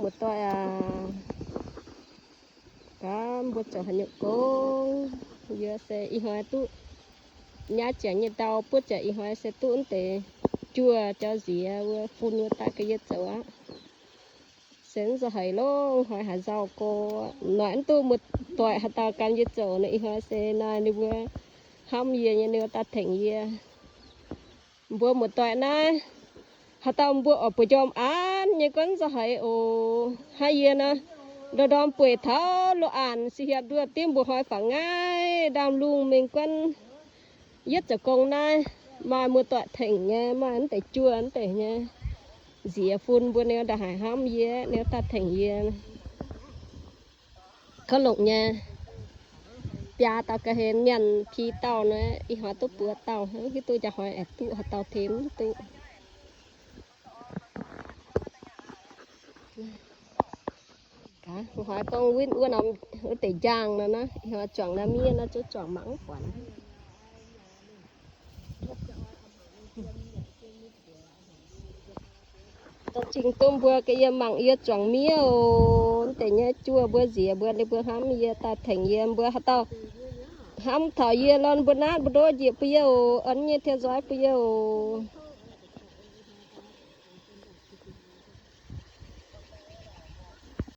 Muoz-doic aac, gaax mbuo zoux haaix nyungc gong? Yie se ih hnoi duqv nyaav ziangx nyei ndau, buov ziangx ih hnoi se duqv mv deix juoh jauv nziex wuov fun wuov daaih ga'yie zoux aqv. Se mv nzauh haic longx, hnoi haaix nzauh go, noic mv duqv muoz-doic haaix dauh gan yie zoux nor, ih hnoi se naaiv ninh mbuo hnamv yie nyei, ninh mbuo daaih tengx yie. Mbuo muoz-doic naaiv, haaix dauh mbuo oix bueix njormh an nyei gunv nzauh haic oc. Hnangv yie naaiv, ndorm-ndorm bueix taux lo aanx se hiaam nduov dimv mbuo hnoi faaux ngaih ndaamv-lungh mingh gunv yietv zoux gong naaiv, maaih muoz-doic tengx nyei, maaih mv deix juoh mv deix nyei nziex fun mbuo, ninh ndongc haaix hnamv yie, ninh daaih tengx yie. Kouv longc nyei, biaa dauh ga'hlen mienh, pix dauh naaiv, ih hnoi duqv buo dauh, hiuv duqv njang hnoi aengx duqv haaix dauh tengx mv duqv. Hnoi gorngv win wuov norm wuov deix njaangh nor naaiv, ih hnoi juangc naaiv miev naaiv zungv juangc mangc buatc. Dongh cing duqv mbuo ga'yie mangc yie juangc miev oc. Mv deix nyei juoh mbuo nziex mbuo, ninh mbuo hnamv yie daaih tengx yie. Mbuo haaix dauh hnamv taux yie lorn mbuo naatv mbuo ndoqv njiec bun yie oc. A'hneiv nyei tien nzoih bun yie oc.